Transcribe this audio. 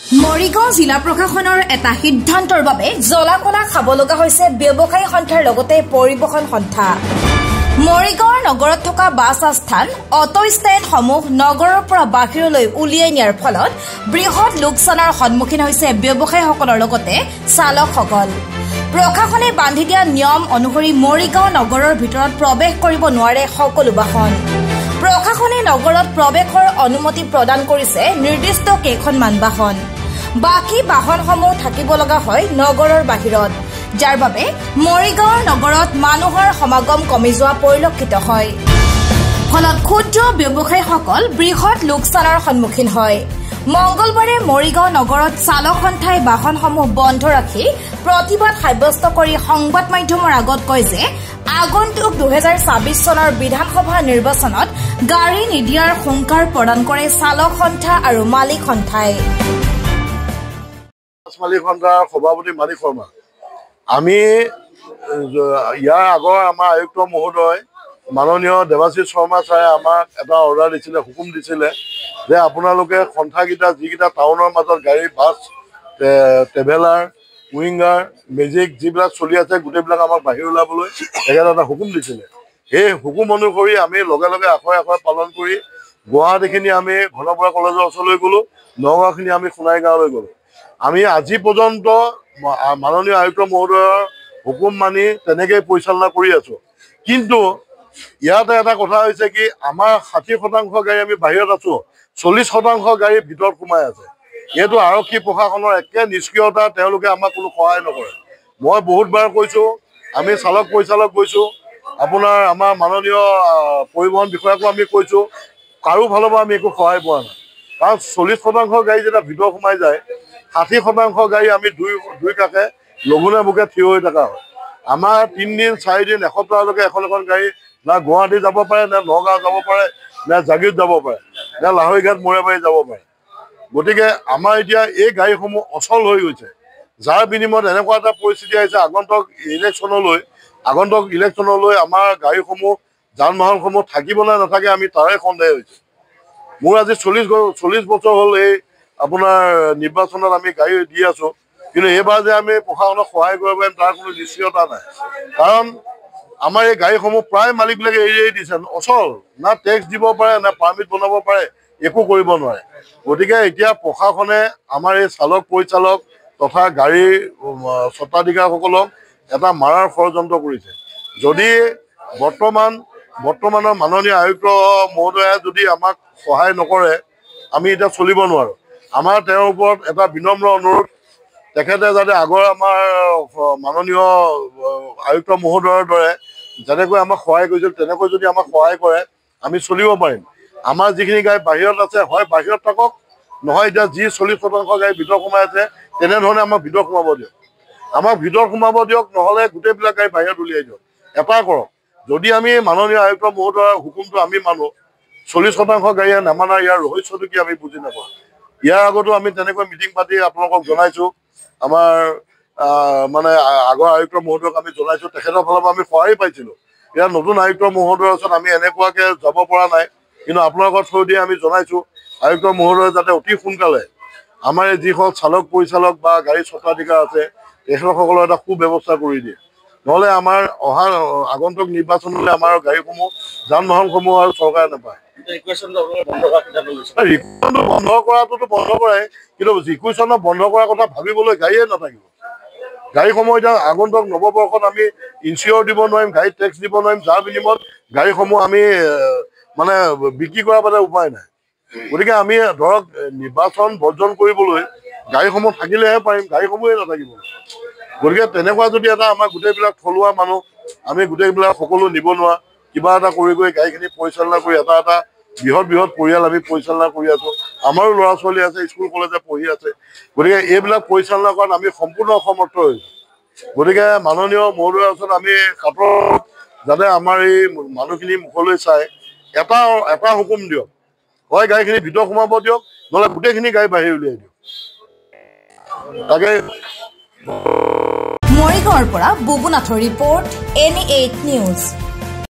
মৰিগাঁও জিলা প্ৰশাসনৰ এটা সিদ্ধান্তৰ বাবে জ্বলা-কলা খাব লগা হৈছে ব্যৱসায়ী সন্থাৰ লগতে পৰিবহণ সন্থা। মৰিগাঁৱৰ নগৰত থকা বাছ আস্থান, অটো ষ্টেণ্ডসমূহ নগৰৰ পৰা বাহিৰলৈ উলিয়াই নিয়াৰ ফলত বৃহৎ লোকচানৰ সন্মুখীন হৈছে ব্যৱসায়ীসকলৰ লগতে চালকসকল। প্ৰশাসনে বান্ধি দিয়া নিয়ম অনুসৰি মৰিগাঁও নগৰৰ ভিতৰত প্ৰৱেশ কৰিব নোৱাৰে সকলো বাহন। প্ৰশাসনে নগৰত প্ৰৱেশৰ অনুমতি প্ৰদান কৰিছে নিৰ্দিষ্ট কেইখনমান বাহন, বাকী বাহনসমূহ থাকিব লগা হয় নগৰৰ বাহিৰত, যাৰ বাবে মৰিগাঁৱৰ নগৰত মানুহৰ সমাগম কমি যোৱা পৰিলক্ষিত হয়। ফলত ক্ষুদ্ৰ ব্যৱসায়ীসকল বৃহৎ লোকচানৰ সন্মুখীন হয়। মংগলবাৰে মৰিগাঁও নগৰত চালক সন্থাই বাহনসমূহ বন্ধ ৰাখি প্ৰতিবাদ সাব্যস্ত কৰি সংবাদ মাধ্যমৰ আগত কয় যে আগন্তুক 2026 চনৰ বিধানসভা নিৰ্বাচনত গাড়ী নিদিয়াৰ হুংকাৰ প্ৰদান কৰে চালক সন্থা আৰু মালিক সন্থাই। মালিক সন্থাৰ সভাপতি মানিক শৰ্মা, আমি ইয়াৰ আগৰ আমাৰ আয়ুক্ত মহোদয় মাননীয় দেৱাশীষ শৰ্মা ছাৰে আমাক এটা অৰ্ডাৰ দিছিলে, হুকুম দিছিলে যে আপোনালোকে সন্থাকেইটা যিকেইটা টাউনৰ মাজত গাড়ী, বাছ, ট্ৰেভেলাৰ, উইংগাৰ, মেজিক যিবিলাক চলি আছে গোটেইবিলাক আমাক বাহিৰ ওলাবলৈ তেখেতে এটা হুকুম দিছিলে। সেই হুকুম অনুসৰি আমি লগে লগে আখৰে আখৰে পালন কৰি গুৱাহাটীখিনি আমি ঘনবৰা কলেজৰ ওচৰলৈ গ'লোঁ, নগাঁওখিনি আমি সোণাই গাঁৱলৈ গ'লোঁ। আমি আজি পৰ্যন্ত মাননীয় আয়ুক্ত মহোদয়ৰ হুকুম মানি তেনেকেই পৰিচালনা কৰি আছোঁ। কিন্তু ইয়াতে এটা কথা হৈছে কি, আমাৰ 60% গাড়ী আমি বাহিৰত আছোঁ, 40% গাড়ী ভিতৰত সোমাই আছে। এইটো আৰক্ষী প্ৰশাসনৰ একে নিষ্ক্ৰিয়তা, তেওঁলোকে আমাক কোনো সহায় নকৰে। মই বহুতবাৰ কৈছোঁ, আমি চালক পৰিচালক কৈছোঁ, আপোনাৰ আমাৰ মাননীয় পৰিবহণ বিষয়াকো আমি কৈছোঁ, কাৰো ফালৰ পৰা আমি একো সহায় পোৱা নাই। কাৰণ 40% গাড়ী যেতিয়া ভিতৰত সোমাই যায়, 60% গাড়ী আমি দুই কাষে লঘোণে বুকে থিয় হৈ থকা হয়। আমাৰ 3 দিন 4 দিন এসপ্তাহলৈকে এখন এখন গাড়ী না গুৱাহাটী যাব পাৰে, না নগাঁও যাব পাৰে, না জাগীৰোড যাব পাৰে, না লাহৰীঘাট মৈৰাবাৰী যাব পাৰে। গতিকে আমাৰ এতিয়া এই গাড়ীসমূহ অচল হৈ গৈছে, যাৰ বিনিময়ত এনেকুৱা এটা পৰিস্থিতি আহিছে আগন্তুক ইলেকশ্যনলৈ আমাৰ গাড়ীসমূহ, যান বাহনসমূহ থাকিব নে নাথাকে আমি তাৰে সন্দেহ হৈছে। মোৰ আজি 40 বছৰ হ'ল এই আপোনাৰ নিৰ্বাচনত আমি গাড়ী দি আছোঁ, কিন্তু এইবাৰ যে আমি প্ৰশাসনক সহায় কৰিব পাৰিম তাৰ কোনো নিশ্চয়তা নাই। কাৰণ আমাৰ এই গাড়ীসমূহ প্ৰায় মালিকবিলাকে এৰি এৰি দিছে, অচল, না টেক্স দিব পাৰে, না পাৰ্মিট বনাব পাৰে, একো কৰিব নোৱাৰে। গতিকে এতিয়া প্ৰশাসনে আমাৰ এই চালক পৰিচালক তথা গাড়ীৰ স্বত্বাধিকাৰসকলক এটা মাৰাৰ ষড়যন্ত্ৰ কৰিছে। যদি বৰ্তমানৰ মাননীয় আয়ুক্ত মহোদয়ে যদি আমাক সহায় নকৰে, আমি এতিয়া চলিব নোৱাৰোঁ। আমাৰ তেওঁৰ ওপৰত এটা বিনম্ৰ অনুৰোধ, তেখেতে যাতে আগৰ আমাৰ মাননীয় আয়ুক্ত মহোদয়ৰ দৰে যেনেকৈ আমাক সহায় কৰিছিল তেনেকৈ যদি আমাক সহায় কৰে, আমি চলিব পাৰিম। আমাৰ যিখিনি গাড়ী বাহিৰত আছে, হয় বাহিৰত থাকক, নহয় এতিয়া যি 40% গাড়ী ভিতৰত সোমাই আছে তেনেধৰণে আমাক ভিতৰত সোমাব দিয়ক, আমাক ভিতৰত সোমাব দিয়ক, নহ'লে গোটেইবিলাক গাড়ী বাহিৰত উলিয়াই দিয়ক। এটা কৰক, যদি আমি মাননীয় আয়ুক্ত মহোদয়ৰ হুকুমটো আমি মানো, 40% গাড়ীয়ে নামানা ইয়াৰ ৰহস্যটো কি আমি বুজি নাপাওঁ। ইয়াৰ আগতো আমি তেনেকৈ মিটিং পাতি আপোনালোকক জনাইছোঁ, আমাৰ মানে আগৰ আয়ুক্ত মহোদয়ক আমি জনাইছোঁ, তেখেতৰ ফালৰ পৰা আমি সহায় পাইছিলোঁ। ইয়াৰ নতুন আয়ুক্ত মহোদয়ৰ ওচৰত আমি এনেকুৱাকৈ যাব পৰা নাই, কিন্তু আপোনালোকৰ থ্ৰু দিয়ে আমি জনাইছোঁ আয়ুক্ত মহোদয়ে যাতে অতি সোনকালে আমাৰ এই যিসকল চালক পৰিচালক বা গাড়ী স্বত্বাধিকাৰ আছে তেখেতসকলৰ এটা সুব্যৱস্থা কৰি দিয়ে। নহ'লে আমাৰ অহা আগন্তুক নিৰ্বাচনলৈ আমাৰ গাড়ীসমূহ, যান বাহনসমূহ আৰু চৰকাৰে নাপায়। ৰিকুৱেশ্যনটো বন্ধ কৰাটোতো বন্ধ কৰাই, কিন্তু ৰিকুৱেশ্যন বন্ধ কৰাৰ কথা ভাবিবলৈ গাড়ীয়ে নাথাকিব। গাড়ীসমূহ এতিয়া আগন্তুক নৱবৰ্ষত আমি ইনচিয়ৰ দিব নোৱাৰিম, গাড়ীত টেক্স দিব নোৱাৰিম, যাৰ বিনিময়ত গাড়ীসমূহ আমি মানে বিক্ৰী কৰাৰ বাদে উপায় নাই। গতিকে আমি ধৰক নিৰ্বাচন বৰ্জন কৰিবলৈ গাড়ীসমূহ থাকিলেহে পাৰিম, গাড়ীসমূহে নাথাকিব। গতিকে তেনেকুৱা যদি এটা আমাৰ গোটেইবিলাক থলুৱা মানুহ, আমি গোটেইবিলাক সকলো নিবনুৱা, কিবা এটা কৰি গৈ গাড়ীখিনি পৰিচালনা কৰি এটা এটা বৃহৎ বৃহৎ পৰিয়াল আমি পৰিচালনা কৰি আছোঁ। আমাৰো ল'ৰা ছোৱালী আছে, স্কুল কলেজে পঢ়ি আছে। গতিকে এইবিলাক পৰিচালনা কৰাত আমি সম্পূৰ্ণ অসমৰ্থ হৈছোঁ। গতিকে মাননীয় মহোদয়ৰ ওচৰত আমি কাতৰ যাতে আমাৰ এই মানুহখিনি মুখলৈ চাই এটা এটা হুকুম দিয়ক, হয় গাড়ীখিনি ভিতৰত সোমাব দিয়ক, নহ'লে গোটেইখিনি গাড়ী বাহিৰ উলিয়াই দিয়ক। তাকে মৰিগাঁৱৰ পৰা বুবুনাথৰ ৰিপৰ্ট, NE8 news.